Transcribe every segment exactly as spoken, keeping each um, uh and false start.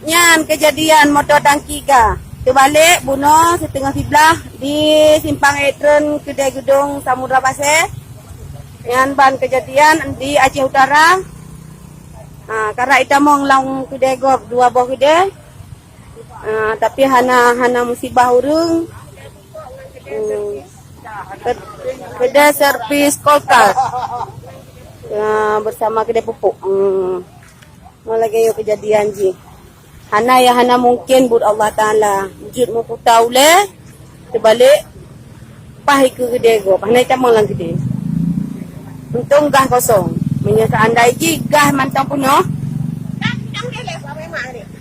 Nyan keujadian moto tangki ga teubalek bunoe siteungoh siblaih di simpang ék treun keudè Geudong Samudra Pasè. Nyan ban keujadian di Aceh Utara. Ha, karap itamong lam keudè gob dua boh keudè. Ha, tapi hana, hana musibah ureuëng. Hmm. Ke-, keudè servis kulkas. Ha, bersama keudè pupuk. Hmm. Ngon lagèe nyoe keujadian jih. Hana nyang hana mungken buet Allah Taala. Jeuet meuputa ulèe, teubalek, paih ikeue keudè gob. Hana itamong lam keudè. Untông gas kosong. Meunyoe seandai jih gas mantong peunoh,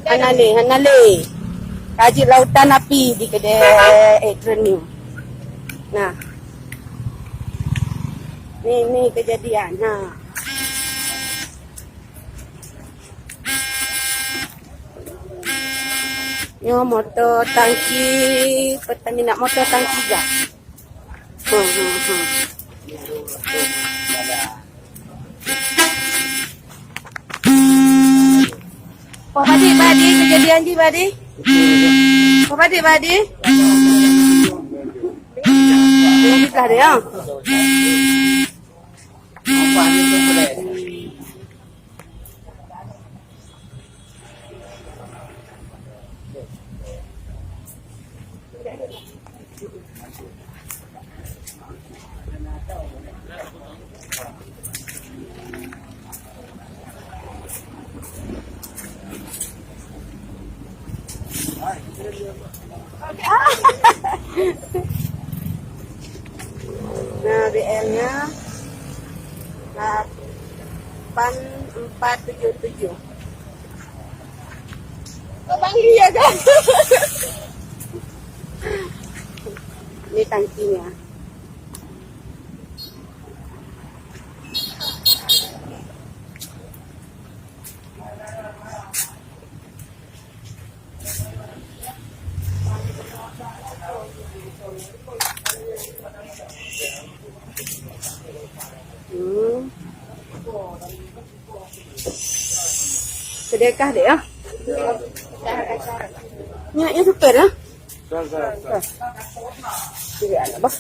hana lé, hana lé. Ka jeuet lautan api di keudè ék treun nyoe. Nah. Ni, ni keujadian. Ha. Nyoe moto tangki Pertamina, moto tangki gas. Hmm, hmm, hmm. Apa tadi, Pak Adi? Keujadian jih, Pak Adi? Apa tadi, Pak Adi? Belum fitnah dia, ya? Nah, B L-nya lapan empat tujuh tujuh. Abang iya kan? Ini tangkinya. Hmm. Sedekah dek, ya? Nyak, ya, super, ya? Tidak ada, bah.